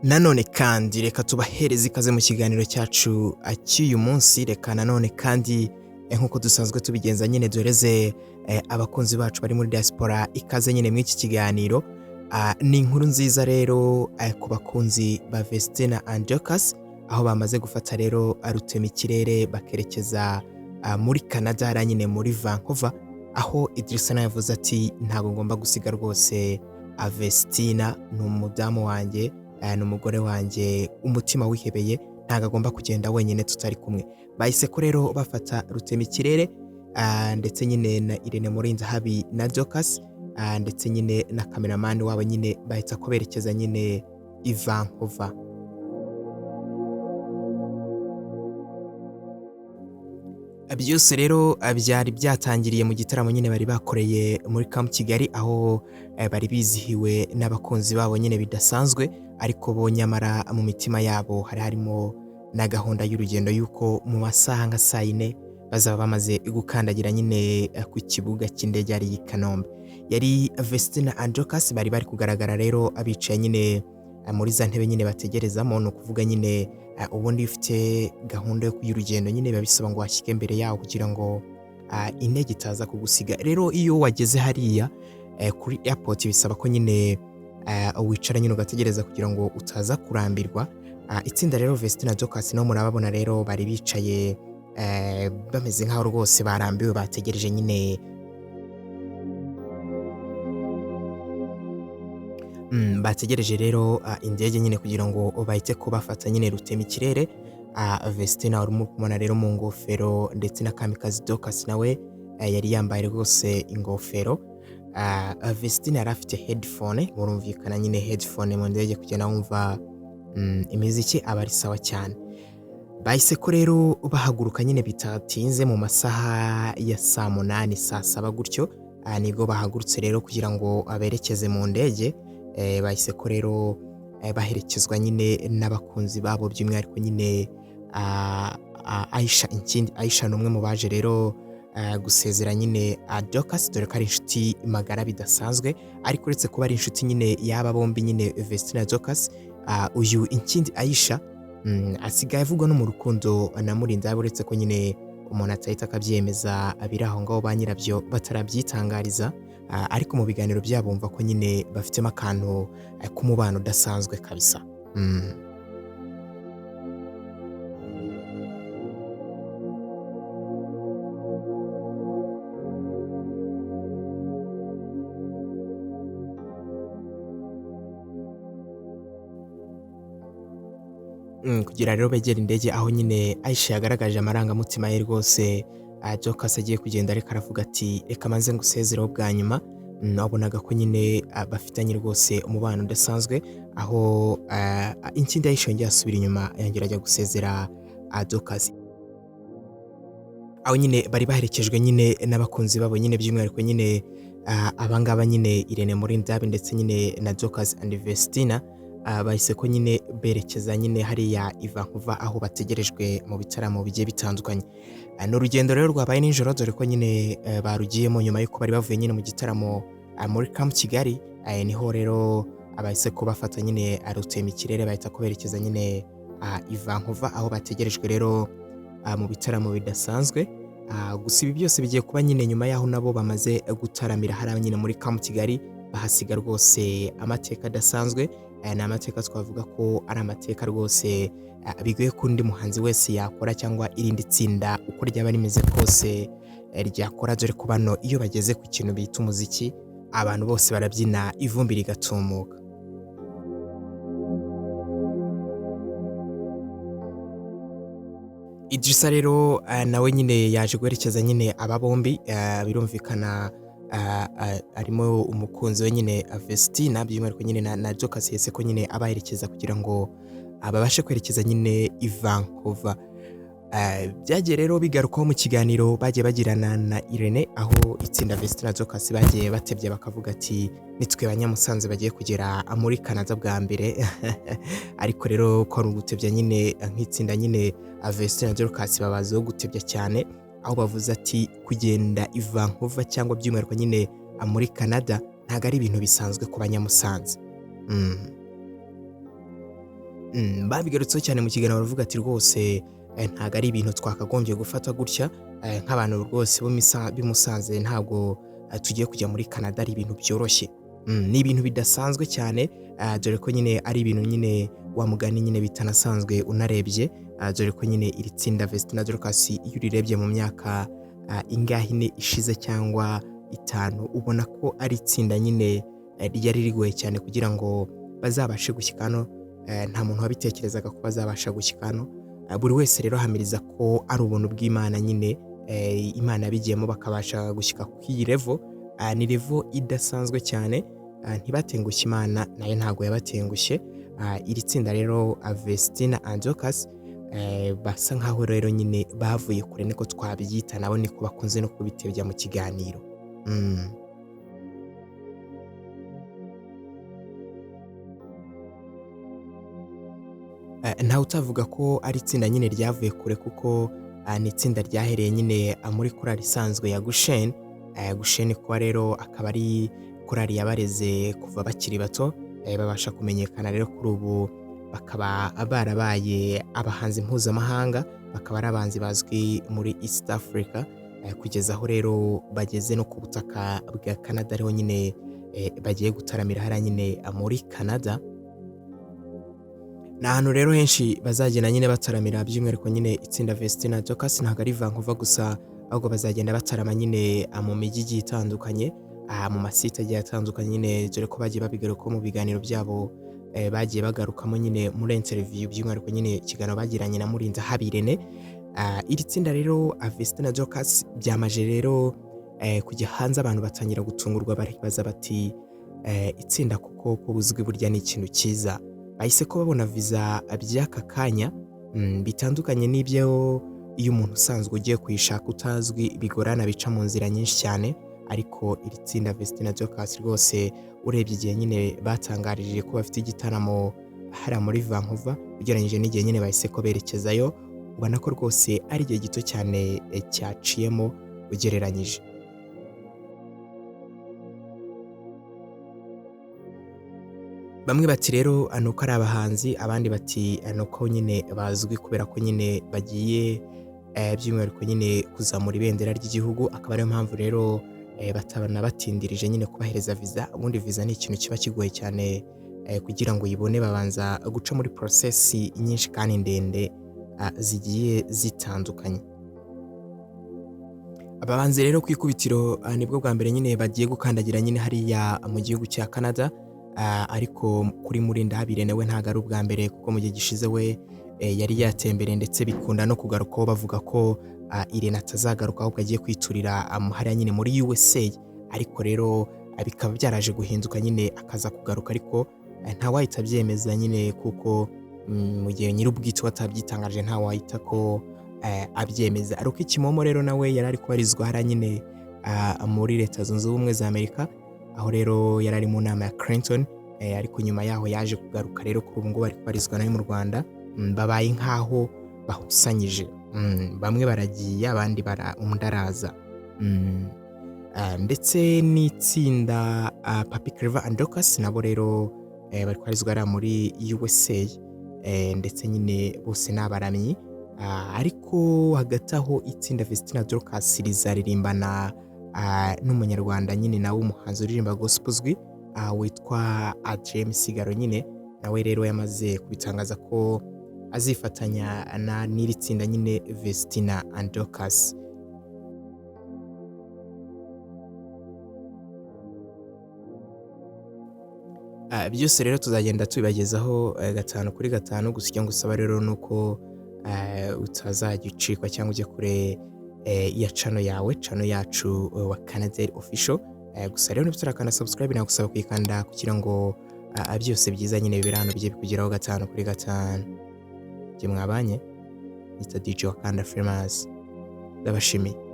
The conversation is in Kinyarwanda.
Nanone kandi reka tubahereze ikaze mu kiganiro cyacu cy'uyu munsi. Reka nanone kandi nk'uko dusanzwe tubigenza nyine duhereze abakunzi bacu bari muri diaspora ikaze nyine muri iki kiganiro. Ni inkuru nziza rero ku bakunzi ba Vestina and Dorcas, aho bamaze gufata rero rutemikirere bakerekeza muri Canada, hariya nyine muri Vancouver, aho Idrissa nawe yavuze ati ntabwo ngomba gusiga rwose Vestina, ni umudamu wanjye, ni umugore wanjye, umutima wihebeye, ntabwo agomba kugenda wenyine tutari kumwe. Bahise ko rero bafata rutemikirere, ndetse nyine na Irene Murindahabi na Dorcas, ndetse nyine na kameramani wabo nyine, bahita ko berekeza nyine i Vancouver. Byose rero byari byatangiriye mu gitaramo nyine bari bakoreye muri Camp Kigali, aho bari bizihiwe n'abakunzi babo nyine bidasanzwe, ariko bo nyamara mu mitima yabo hari harimo na gahunda y'urugendo y'uko mu masaha nka saa yine bazaba bamaze gukandagira nyine ku kibuga cy'indege ari i Kanombe. Yari Vestina and Dorcas bari kugaragara rero abicaye nyine muri za ntebe nyine bategerezamo, ni ukuvuga nyine ubundi iyo ufite gahunda y'urugendo nyine biba bisaba ngo washyike mbere yaho kugira ngo intege itaza kugusiga. Rero iyo wageze hariya kuri airport bisaba ko nyine wicara nyine ugategereza kugira ngo utaza kurambirwa. Itsinda rero Vestina Dorcas no murababona rero bari bicaye bameze nk'aho rwose barambiwe, bategereje nyine bategereje rero indege nyine kugira ngo bahite ko bafata nyine rutemikirere. Vestina urimo kumubona rero mu ngofero, ndetse na Kamikazi Dorcas nawe yari yambaye rwose ingofero. Vestina yari afite headphone, murumvikana nyine headphone mu ndege kugenda wumva imiziki aba ari sawa cyane. Bahise ko rero bahaguruka nyine bitatinze mu masaha ya saa munani, saa saba gutyo, nibwo bahagurutse rero kugira ngo aberekeze mu ndege. Bahise ko rero baherekezwa nyine n'abakunzi babo, by'umwihariko nyine Aisha Inkindi. Aisha ni umwe mu baje rero gusezera nyine Dorcas, dore ko ari inshuti magara bidasanzwe, ariko uretse kuba ari inshuti nyine y'aba bombi nyine Vestina Dorcas, uyu Inkindi Aisha asigaye avugwa no mu rukundo na Murindahabi, uretse ko nyine umuntu atahita akabyemeza, biri aho ngaho ba nyirabyo batarabyitangariza, ariko mu biganiro byabo bumva ko nyine bafitemo akantu k'umubano udasanzwe kabisa. Kugira rero begera indege, aho nyine Aisha yagaragaje amarangamutima ye rwose, Dorcas agiye kugenda, ariko aravuga ati reka manze ngusezereho bwa nyuma. Wabonaga ko nyine bafitanye rwose umubano udasanzwe, aho Inkindi Aisha yongeye asubira inyuma yongera ajya gusezera Dorcas, aho nyine bari baherekejwe nyine n'abakunzi babo nyine, by'umwihariko nyine abangaba nyine Irene Murindahabi ndetse nyine na Dorcas and Vestina. Bahise ko nyine berekeza nyine hariya i Vancouver, aho bategerejwe mu bitaramo bigiye bitandukanye. Ni urugendo rero rwabaye nijoro, dore ko nyine barugiyemo nyuma y'uko bari bavuye nyine mu gitaramo muri Camp Kigali. Niho rero abahise ko bafata nyine rutemikirere bahita ko berekeza nyine i Vancouver, aho bategerejwe rero mu bitaramo bidasanzwe. Gusa ibi byose bigiye kuba nyine nyuma y'aho nabo bamaze gutaramira hariya nyine muri Camp Kigali, bahasiga rwose amateka adasanzwe. Ni amateka twavuga ko ari amateka rwose bigoye ko undi muhanzi wese yakora cyangwa irindi tsinda uko ryaba rimeze kose ryakora, dore ko bano iyo bageze ku kintu bita umuziki abantu bose barabyina ivumbi rigatumuka. Idrissa rero nawe nyine yaje guherekeza nyine aba bombi, birumvikana arimo umukunzi we nyine Vestina, by'umwihariko nyine na Dorcas yese ko nyine abaherekeza kugira ngo babashe kwerekeza nyine i Vancouver. Byagiye rero bigarukwaho mu kiganiro bagiye bagirana na Irene, aho itsinda Vestina Dorcas bagiye batebye bakavuga ati nitwe Banyamusanze bagiye kugera muri Canada bwa mbere, ariko rero ko ari ugutebya nyine nk'itsinda nyine Vestina Dorcas babaziho gutebya cyane, aho bavuze ati kugenda i Vancouver cyangwa by'umwihariko nyine muri Canada ntabwo ari ibintu bisanzwe ku Banyamusanze. Babigarutseho cyane mu kiganiro, baravuga ati rwose ntabwo ari ibintu twakagombye gufata gutya, nk'abantu rwose b'i Musanze, ntabwo tugiye kujya muri Canada ari ibintu byoroshye. Ni ibintu bidasanzwe cyane, dore ko nyine ari ibintu nyine wa mugani nyine bitanasanzwe unarebye, dore ko nyine iri tsinda Vestine Dorcas, iyo urirebye mu myaka ingahe, 4 ishize cyangwa 5, ubona ko ari itsinda nyine ryari rigoye cyane kugira ngo bazabashe gushyika hano. Nta muntu wabitekerezaga ko bazabasha gushyika hano. Buri wese rero ahamiriza ko ari ubuntu bw'Imana nyine, Imana yabigiyemo bakabasha gushyika ku iyi level. Ni level idasanzwe cyane. Ntibatengushye Imana, nayo ntabwo yabatengushye. Iri tsinda rero Vestine and Dorcas, basa nkaho rero nyine bavuye kure, niko twabyita, nabo niko bakunze no kubitebya mu kiganiro. Ntawe utavuga ko ari itsinda nyine ryavuye kure, kuko ni itsinda ryahereye nyine muri korali isanzwe ya Gusheni. Gusheni kuba rero akaba ari korali yabareze kuva bakiri bato, babasha kumenyekana rero kuri ubu bakaba barabaye abahanzi mpuzamahanga, bakaba ari abahanzi bazwi muri East Africa, kugeza aho rero bageze no ku butaka bwa Canada, ariho nyine bagiye gutaramira hariya nyine muri Canada. Ni ahantu rero henshi bazagenda nyine bataramira, by'umwihariko nyine itsinda Vestine Dorcas ntabwo ari Vancouver gusa, ahubwo bazagenda batarama nyine mu mijyi igiye itandukanye, mu masite agiye atandukanye nyine, dore ko bagiye babigarukaho mu biganiro byabo, bagiye bagarukamo nyine muri interview, by'umwihariko nyine ikiganiro bagiranye na Murindahabi Irene. Iri tsinda rero Vestine Dorcas byamaje rero kujya hanze, abantu batangira gutungurwa, baribaza bati itsinda kuko kubuzwi burya ni ikintu cyiza. Bahise ko babona viza by'aka kanya, bitandukanye n'ibyo iyo umuntu usanzwe ugiye kuyishaka utazwi bigorana, bica mu nzira nyinshi cyane. Ariko iri tsinda Vestine Dorcas rwose urebye igihe nyine batangarije ko bafite igitaramo hariya muri Vancouver, ugereranyije n'igihe nyine bahise ko berekezayo, ubona ko rwose ari igihe gito cyane cyaciyemo ugereranyije. Bamwe bati rero ni uko ari abahanzi, abandi bati ni uko nyine bazwi kubera ko nyine bagiye by'umwihariko nyine kuzamura ibendera ry'igihugu, akaba ariyo mpamvu rero batabana batindirije nyine kubahereza viza. Ubundi viza ni ikintu kiba kigoye cyane kugira ngo uyibone, babanza guca muri process nyinshi kandi ndende zigiye zitandukanye. Abahanzi rero ku ikubitiro nibwo bwa mbere nyine bagiye gukandagira nyine hariya mu gihugu cya Canada, ariko kuri Murindahabi Irene we ntabwo ari ubwa mbere, kuko mu gihe gishize we yari yatembereye ndetse bikunda no kugarukaho bavuga ko Irene atazagaruka ahubwo agiye kwiturira hariya nyine muri USA, ariko rero bikaba byaraje guhinduka nyine akaza kugaruka, ariko ntawahita abyemeza nyine kuko mu gihe nyir'ubwite we atabyitangaje ntawahita ko abyemeza. Ariko Kimomo rero nawe yari ari kubarizwa hariya nyine muri Leta Zunze Ubumwe za Amerika, aho rero yari ari mu nama ya Clinton, ariko nyuma yaho yaje kugaruka rero kuri ubu ngubu ari kubarizwa nawe mu Rwanda. Babaye nk'aho bahusanyije, bamwe baragiye abandi undi araza. Ndetse n'itsinda Papi Clever and Dorcas nabo rero bari kubarizwa hariya muri USA, ndetse nyine bose ni abaramyi. Ariko hagati aho itsinda Vestine Dorcas rizaririmbana n'umunyarwanda nyine nawe umuhanzi uririmba gospel uzwi witwa Adrien Misigaro nyine, nawe rero yamaze kubitangaza ko azifatanya n'iri tsinda nyine Vestine and Dorcas. Byose rero tuzagenda tubibagezaho 5 kuri 5, gusa icyo ngusaba rero ni uko utazajya ucikwa cyangwa ujye kure ya channel yawe, channel yacu wa Canadel Official. Gusa rero niba utarakanda subscribe nagusaba kuyikanda kugira ngo byose byiza nyine bibera hano bijye bikugeraho 5 kuri 5. Jye mwabanye nita DJ Wakanda Famous, ndabashimiye.